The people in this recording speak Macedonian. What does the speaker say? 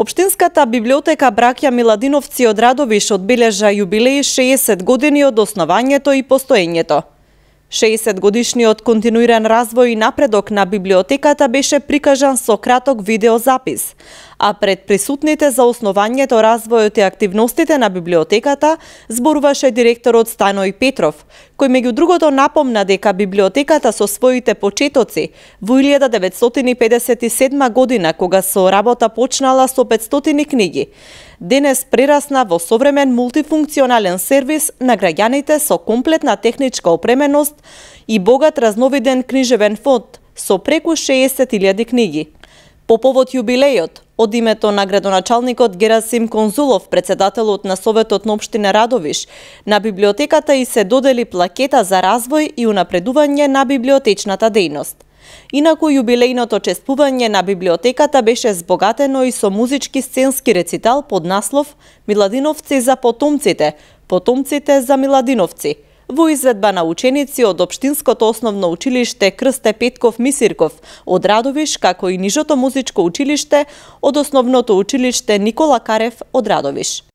Општинската библиотека Браќа Миладиновци од Радовиш одбележа јубилеј 60 години од основањето и постоењето. 60 годишниот континуиран развој и напредок на библиотеката беше прикажан со краток видеозапис, а пред присутните за основањето, развојот и активностите на библиотеката зборуваше директорот Станој Петров, кој меѓу другото напомна дека библиотеката со своите почетоци во 1957 година, кога со работа почнала со 500 книги, денес прерасна во современ мултифункционален сервис на граѓаните со комплетна техничка опременост и богат разновиден книжевен фонд со преку 60.000 книги. По повод јубилејот, од името на градоначалникот Герасим Конзулов, председателот на Советот на општина Радовиш, на библиотеката и се додели плакета за развој и унапредување на библиотечната дејност. Инаку јубилејното чествување на библиотеката беше збогатено и со музички сценски рецитал под наслов Миладиновци за потомците, потомците за Миладиновци, во изведба на ученици од Општинското основно училиште Крсте Петков Мисирков од Радовиш, како и нижото музичко училиште од Основното училиште Никола Карев од Радовиш.